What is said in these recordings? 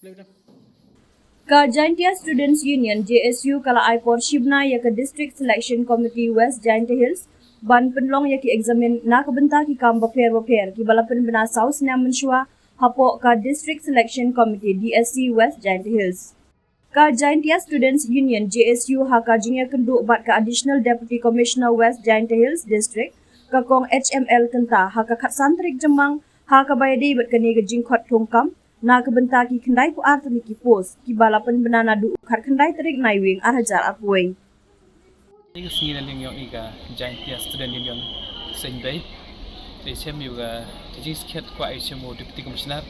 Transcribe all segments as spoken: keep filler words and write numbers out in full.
Ka Jaintia Students Union, J S U, ka la ai por shibnai ïa ka District Selection Committee West Jaintia Hills ban pynlong ïa ki eksamin na ka bynta ki kam bapher bapher kiba la pynbna saw snem mynshuwa hapoh ka District Selection Committee, D S C, West Jaintia Hills. Ka Jaintia Students Union, J S U, ha ka jingïakynduh bad ka Additional Deputy Commissioner West Jaintia Hills District, ka Kong H M L Kynta, ha ka khatsan tarik Jymmang, ha kaba ïadei bad kane ka jingkhot thungkam na ka bynta ki khyndai phew ar tylli ki post kiba la pynbna naduh khatkhyndai tarik Naiwieng ar hajar arphew wei. Ïa ka sngi na liang ïong i ka Jaintia Student Union Seiñbei, te i chem ïa ka jingskhet kwah i chem u Deputy Commissioner,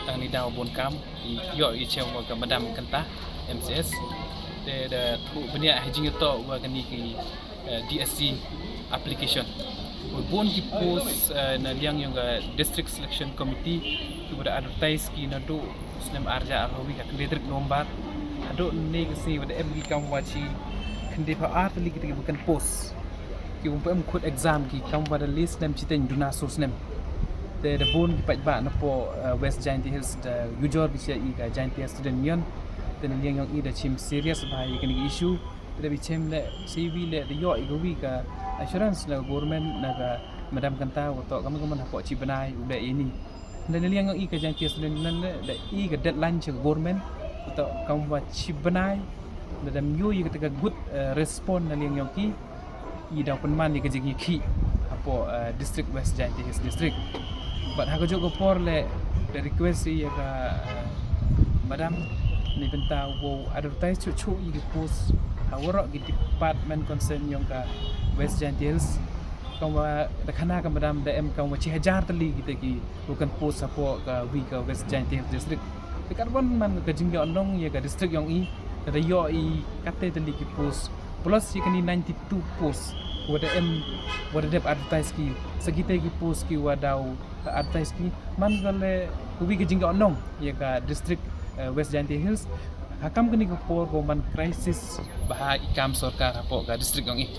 tang ni daw bun kam i ïoh i chem wa ka Madam Kynta, M C S. Te da thuh bniah ha jingïatoh wa kani ki, eh, D S C application. Wa bun ki post, eh, na liang ïong ka District Selection Committee kiwa da advertise ki naduh snem ar hajar arphew wei, ka khyndai tarik November haduh ne ka sngi wa da em ki kam wa chi khyndai phew ar tylli kita ki vacant post. Ki wym phem khut exam ki kam wa da le snem chiteng duna so snem. Te da bun ki paidbah napoh, eh, West Jaintia Hills da ujor ki sha i ka Jaintia Student Union. Te na liang ïong i da chim serious bha ïa kani ka issue. Te da bi chem le, C V le da ïoh i ka wi ka assurance na ka government na ka Madam Kynta wa toh kam kam hapoh chi bnai u leh ini. Nda na liang ïong i ka Jaintia Student Union le da i ka deadline cha ka government wa toh kam wa chi bnai. Da dam ïoh i ka ta ka good, eh, respond na liang ïong ki. I daw pynman i ka jingïakhih hapoh, eh, District West Jaintia Hills District. Bad ha ka jong ka por le da request i ïa ka, eh, Madam ni bynta wow advertise chuh chuh i ki post ha waroh ki department concern ïong ka West Jaintia Hills. Kam wa da khana ka Madam da em kam wa chi hajar tylli kita ki vacant post hapoh ka wi ka West Jaintia Hills District. Te katwan man ka jingïohnong ïa ka district ïong i, da ïoh i katte tylli ki post plus ïa kani ninety-two post wa da em, wa da dep advertise ki, sa kita ki post ki wa daw advertise ki. Man ka le ka wi ka jingïohnong ïa ka district, eh, West Jaintia Hills ha kam kani ka por ko man crisis bha i kam sorkar hapoh ka district ïong i.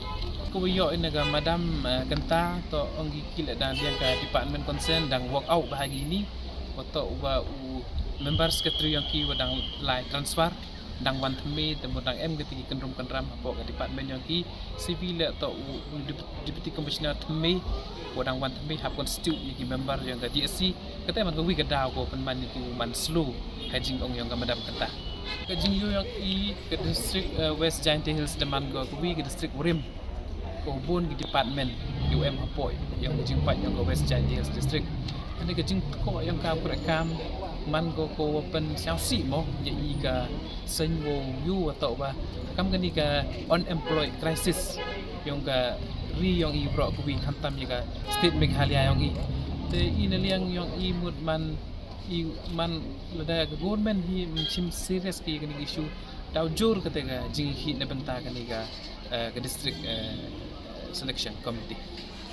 Ko ïoh i na ka Madam, eh, Kynta toh ong ki ki le dang liang ka department concern dang work out bha ki ni. Wa toh wa u member secretary ïong ki wa dang lai transfer dang wan thymmai, te mo dang em kata ki kynrum kynram hapoh ka department ïong ki. C V le toh u, u Dep-, Deputy Commissioner thymmai wa dang wan thymmai hap constitute ïa ki member ïong ka D S C. Kata man ka wi ka daw ko pynman ïa ki u man slow ha jingong ïong ka Madam Kynta. Ka jingïoh ïong i ka district, eh, West Jaintia Hills da man ko ka wi ka district u rim. Ko bun ki department ki em hapoh ïong ka jingpait ïong ka West Jaintia Hills District. Kane ka jingtkoh ïong ka pyrkhat kam man ko ko wa pynsiawsih mo ïa i ka seng wo yu wa toh wa kam kane ka unemployed crisis ïong ka ri ïong i bro ko wi khamtam ïa ka state Meghalaya ïong i. Te i na liang ïong i mut man i man lada ka government hi mynchim serious ki kane ka issue daw jur kata ka jingïakhih na bynta kane ka, eh, ka district, eh, selection committee.